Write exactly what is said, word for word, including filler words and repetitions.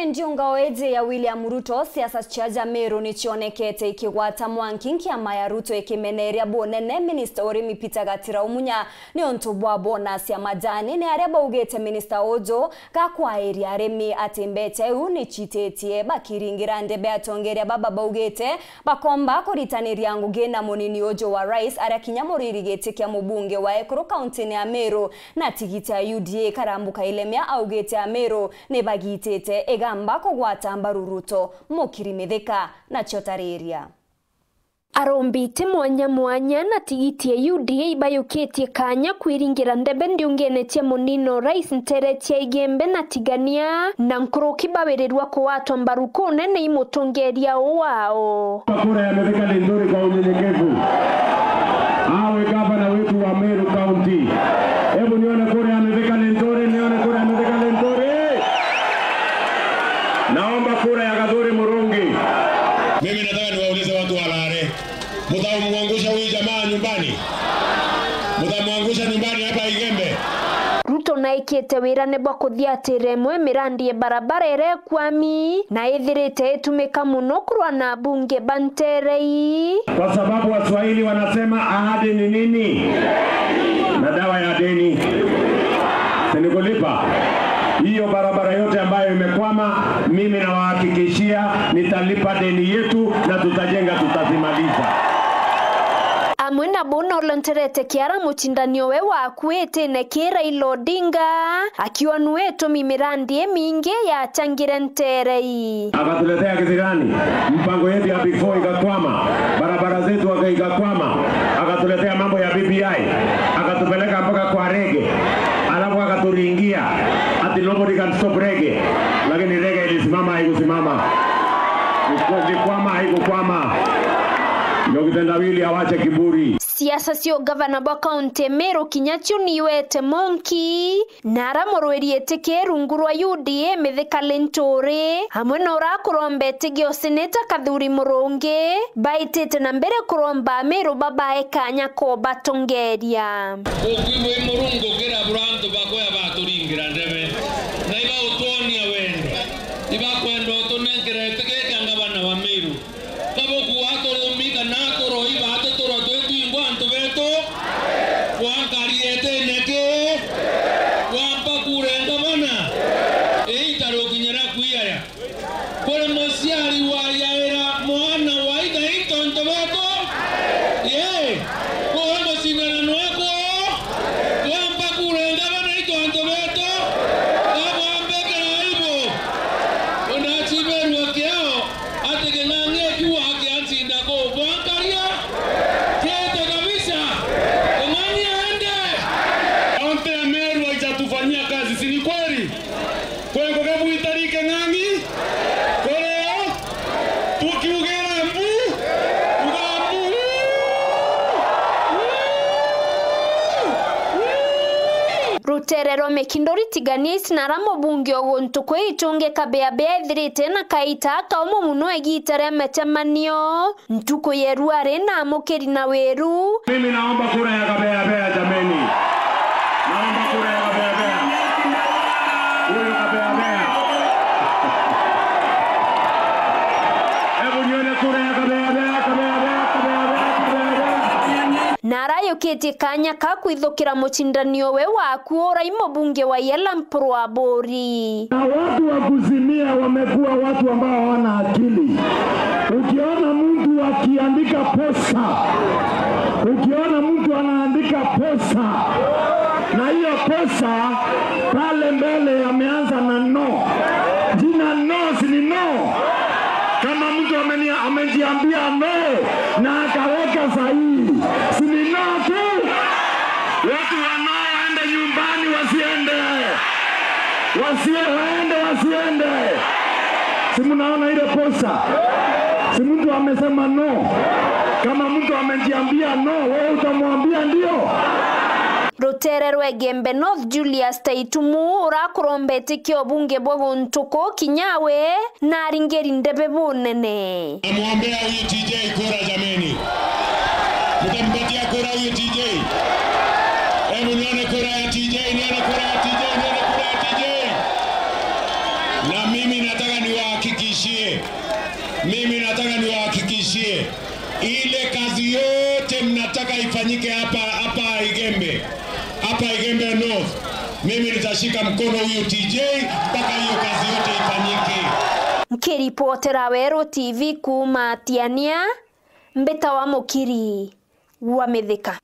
Ndiungao iji ya William Ruto, siasa cia Jameru nicionekete ikigwata mwanki, nkiama ya Ruto ikimeneria bunene minista urimi Peter Gatira Umunya niuntu bwa bonus ya majani, ni aria baugite minista uju gakwairia arimi ati mbeca iu nicititie bakiringira ndebe. Atongeria baba baugite bakomba kuritaniria ngugi na munini uju wa rais, aria kinya muririgiti kia mubunge wa ekuru kauntini ya Meru na tigiti ya U D A Karambu Kailemia augite Ameru nibagitite igamba kugwata mbaru Ruto. Mukiri Mithika nacio tariria. Arombi ti mwanya mwanya na tigiti ya U D A ibayukitie kanya kwiringira ndebe ndiungene cia munini o rais ntere cia Igembe na Tigania, na nkuruki bawirirwa kugwatwa mbaru kunene i mutongeria wao. Kura ya Mithika Linturi kwa unyenyekevu. Awe gavana wetu wa Meru County. Hebu nione kura ya Mithika Linturi, nione kura ya Mithika Linturi. Naomba kura ya Gathuri Murungi. Mimi nataka niwaulize watu wa Lare. Mtamwangusha huyu jamaa nyumbani? Mtamwangusha nyumbani hapa Igembe? Ruto naikite wirane bwa kuthiatira imwe mirandi ya barabara iria ikwami na ithirite itumika muno kurwa na abunge ba ntere ii. Kwa sababu Waswahili wanasema ahadi ni nini? Na dawa ya deni si ni kulipa. Hiyo barabara yote ambayo imekwama, mimi nawahakikishia nitalipa deni yetu na tutajenga, tutazimaliza. Amwe na buna ulonterete kiara mucindani owe wakuitine ki Raila Odinga, akiwa nue itumi mirandi imingi yachangire ntere ii. Akatuletea kisirani, mpango yetu ya Big Four ikakwama, barabara zetu aka-, ikakwama, akatuletea mambo ya B B I, akatupeleka mpaka kwa rege, alafu akaturingia ati nobody can stop rege, lakini rege ilisimama, haikusimama. Ilikwama, haikukwama. Ndio kitendawili, awache kiburi. Siasa cia ugavana bwa kaunti ya Meru kinya cio niwete monki, na ara murwiri itikia rungu rwa U D A Mithika Linturi, amwe na urakuromba itikia useneta Kathuri Murungi, baitite na mbere kuromba Ameru babae kanya kobatongeria. Ukwi wi Murungu kira bura antu bakoya baturingira ndebe, na ibautwonia wendo, ibakwenda utunenkera itikia kia ngavana wa Meru. Kabuku aturumi kana aturoi batu turwa twi twingwa antu betu, bwankari etene ki, bwampa kura ngavana, iita rukinyira kwiaya. Kuri muciari wayaira mwana wa ithaitho antu betu, ye, kuwe mucindano nwaku, bwampa kura ngavana itu antu betu, kabwambikira aibu, unachibirwa kiao. Ati King'ang'i akiuga akiancinda kuu bwankaria, kiete kabisa. King'ang'i aende. Kaunti ya Meru haijatufanyia kazi, si ni kweli? Kwengo kebwitari King'ang'i, kuri o, tukiugera mbu, uga mbu. Rutere rwa Mikinduri Tigania isi na ara mubunge o guntu kwi ichunge Kabeabea ethirite na kaita kaumu muno igiita ria micemanio. Ntuku yeru ari na amukiri na wiru. Mimi naomba kura ya Kabeabea, jameni. Naomba kura ya Kabeabea. Huyu Kabeabea. Hebu nione kura ya Kabeabea, Kabeabea, Kabeabea, Kabeabea. Na arayukitie kanya ka kwithukira mucindani owe waku urai mubunge wa Yela Mpuru Aburi. Na watu wa kuzimia wamekuwa watu ambao hawana akili. Ukiona mtu akiandika posta, ukiona mtu anaandika posta, na hiyo posta pale mbele ameanza na no. Jina no si ni no? Kama mtu amenia-, amejiambia no na akaweka sahihi, si ni no tu? Watu wa no waende nyumbani, wasiende? Wasie-, waende, wasiende? Si mnaona ile posta? Si mtu amesema no? Kama mtu amejiambia no, wewe utamwambia ndio? Rutere rwa Igembe North, Julius Taitumu, urakurombete kio bunge bwa guntu kuu kinya we na aringiri ndebe bunene. Namwombea huyu T J kura, jameni. Mtampatia kura huyu T J? Hebu nione kura ya T J, nione kura ya T J, nione kura ya T J. Na mimi nataka Ile kazi yote mnataka ifanyike hapa, hapa Igembe, hapa Igembe North, mimi nitashika mkono huyu T J mpaka hiyo kazi yote ifanyike. Nkiripotera Weru T V kuuma Tiania, mbita wa Mukiri wa Mithika.